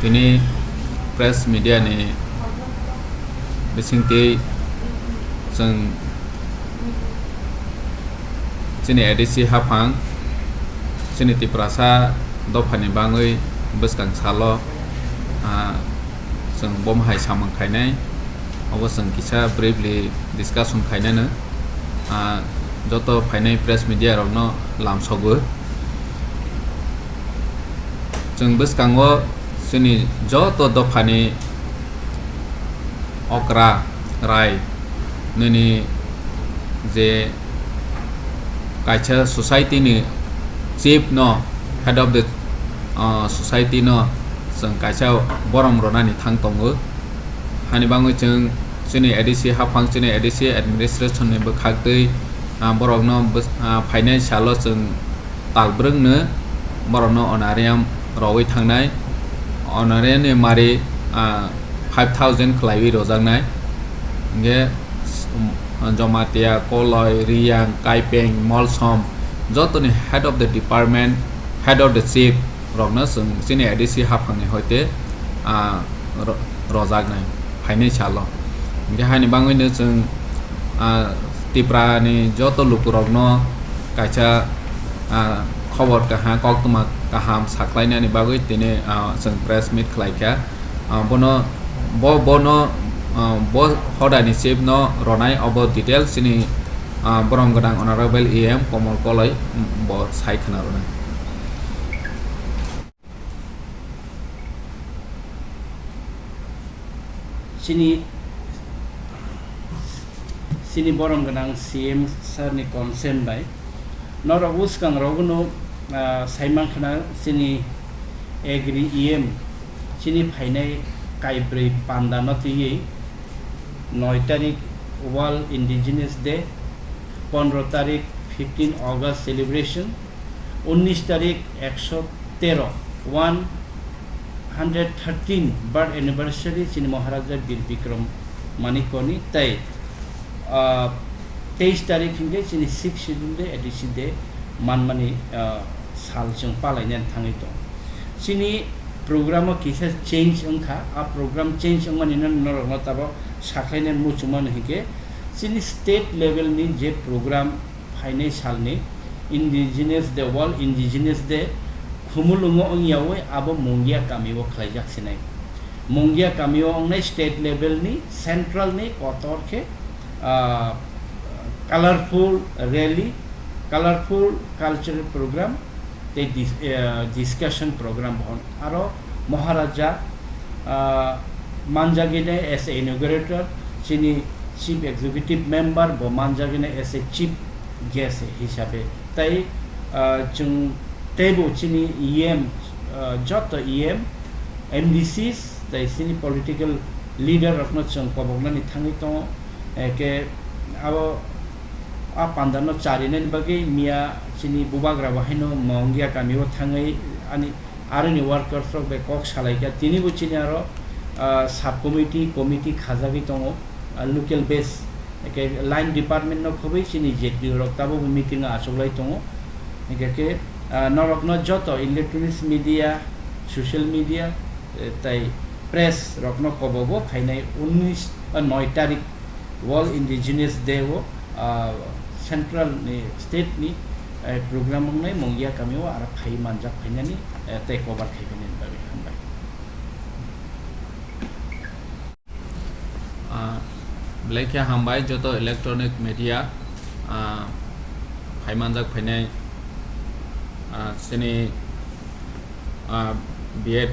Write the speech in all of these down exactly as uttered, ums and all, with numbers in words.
Tini press media ni bisingtwi chwng chini A D C haphang, chini Tiprasa dophani bangwi bwskang salo, ah, chwng bomo hai samung khainai, obo chwng kisa briefly discussion khainano, ah, joto phainai press media rokno lamsogo. Chwng bwskango chini joto dophani okra rai nini je kaisa society ni chief no, head of the, uh, society no chwng kaisa borom ronani thang tongo. Hani bangwi chwng chini A D C haphang, chini A D C administration ni bwkhak twi, ah, borokno bws-, ah, phainai salo chwng tal brwngno borokno honorarium rogwi thangnai. Honorarium ni mari, ah, five thousand khwlaiwi rojaknai. Hinkhe, um, Jamatia, Koloi, Riyang, Kaipeng, Molsom jotoni head of the department, head of the chief rokno chwng chini A D C haphangni hoite, ah, ro-, rojaknai phainai salo. Hinkhe haini bangwino chwng, ah, Tiprani joto lukurokno kaisa, ah, khobor kaham, koktwma kaham saklainani bagwi tini, ah, chwng press meet khlaikha. Ah, bono, bo, bono, ah, bo hodani chief no ronai obo details chini, ah, borom gwnang Honorable E M Komol Koloi, mm, bo sai khna rwnai. Chini, chini borom gwnang C M sir ni consent bai norok bwskang rogno, ah, saiman khna chini Agri E M chini phainai kaibrwi panda no twiwi noi tarik World Indigenous Day, pondro tarik fifteen August celebration, unnish tarik ekso tero, one hundred thirteen birth anniversary chini Maharaja Bir Bikram Manikya ni, tei, ah, teis tarik hinkhe chini Sixth Schedule Day, A D C Day manmani, ah, sal chwng palainani thangwi tongo. Chini program o kisa change wngkha, a program change wngmani no norokno tabok sakhlainani muchungmano hinkhe chini state level ni je program phainai salni Indigenous Day, World Indigenous Day Khumulwngo wngyawi abo Mungia kamio khlaijak sinai. Mungia kamio wngnai state level ni, central ni kotor khe, ah, colorful rally, colorful cultural program tei dis-, eh, discussion program bohon. Aro Maharaja, ah, manjagwinai as a inaugurator, chini chief executive member bo manjagwinai as a chief guest hisabe. Tai, ah, chwng teibo chini E M, ah, joto E M, M D Cs, tai chini political leader rokno chwng koboknani thangwi tongo. Eke abo a pandano charinani bagwi miya chini bubagra bo haino Mongia kamio thangwi ani aroni workers rok bai kok salaikha. Tinibo chini aro, ah, sub committee, committee khajagwi tongo, ah, local base. Eke line department no khobwi chini Z D O rok tabukbo meeting o achuklai tongo. Hingkhe khe, ah, norokno joto electronics media, social media, eh, tai press rokno kobogo phainai unnish, ah, noi tarik World Indigenous Day o, ah, central ni state ni, eh, program wngnai Mongia kamio aro phai manjak phainani, eh, tei cover khai phainani bagwi hambai. Ah, belai khe hambai joto electronic media, ah, phai manjak phainai, ah, chini, ah, B Ed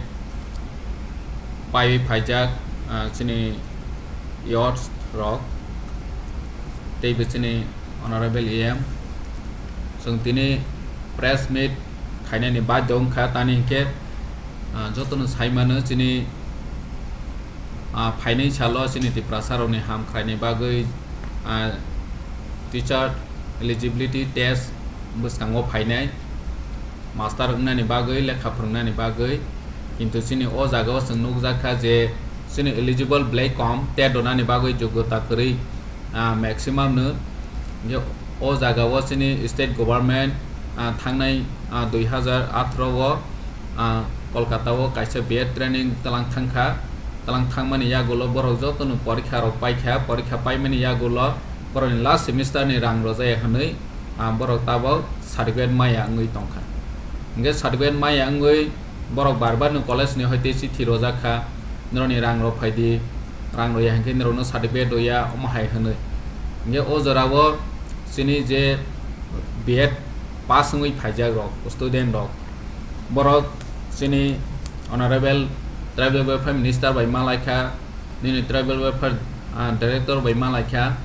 paiwi phaijak, ah, chini youth rok, teibo chini Honorable E M. Chwng tini press meet khainani badhyo wngkha, tani hinkhe, ah, jotono saimano chini, ah, phainai salo chini Tiprasa rokni ham khlaini bagwi, ah, teacher eligibility test bwskango phainai, master wngnani bagwi, lekha phwrwngnani bagwi. Kintu chini o jagao chwng nukjakha je chini eligible belai kom, tet rwnani bagwi jogota kwrwi, ah, maximum no. Hinkhe o jagao chini state government, ah, thangnai, ah, dui hazar atharo o, ah, Kolkata o kaisa B Ed training tlang thangkha. Tlang thangmani yagulo borok jotono porikha rok paikha, porikha paimani yagulo borokni last semester ni rang rojaya hwnwi, ah, borok tabok certificate maya wngwi tongkha. Hingke certificate maya wngwi borok bar bar no college ni hoite chithi rojak kha, "Noroni rang rok phaidi, rang roya hingke norokno certificate roya," omo hai hwnwi. Hingke o jorao chini je B Ed pass wngwi phaijak rok, student rok, borok chini Honorable Tribal Welfare Minister bai malaikha, nini Tribal Welfare, ah, Director bai malaikha,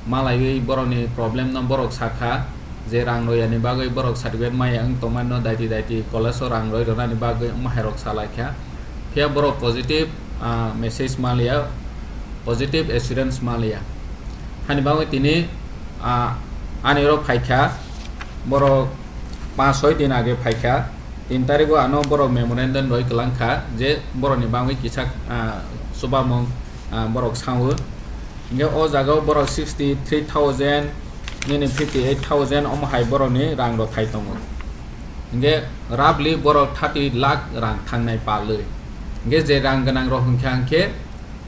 malaiwi borokni problem no borok sakha, je rang royani bagwi borok certificate maya wng tongmani no daiti daiti college o rang roi rwnani bagwi omo hai rok salaikha. Phiya borok positive, ah, message maliya, positive assurance maliya. Hani bagwi tini, ah, ani oro phaikha, borok panch soi din age phaikha, tin tarikgo ano borok memorandum roi kwlangkha je borokni bagwi kisa, ah, chubamung, ah, borok sao. Hingke o jagao borok sixty three thousand, nini fifty eight thousand omo hai borokni rang rok khai tongo. Hingke roughly borok thirty lakh rang thangnai palwi. Hingke je rang gwnang rok hingkha hingke,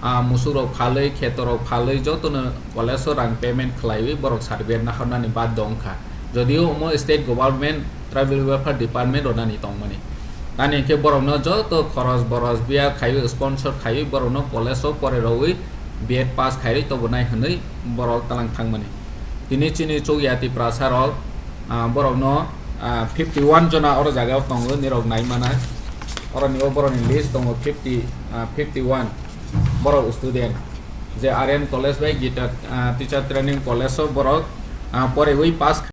ah, musuk rok phalwi, kheto rok phalwi jotono college o rang payment khlaiwi borok certificate nahornani bad dong kha. Jodio omo state government tribal welfare department ronani tongmani. Tani hingke borokno joto khoros boros biya khaiwi sponsor khaiwi borokno college o pore rogwi B Ed pass khaiwi tobonai hwnwi borok tlang thangmani. Tini chini chukya Tiprasa rok, ah, borokno, ah, fifty one jona oro jagao tongo, nirok naimana. Oroni o borokni list tongo fifty, ah, fifty one borok student. Je R N College bai Gita, ah, Teacher Training College o borok, ah, poriwi pass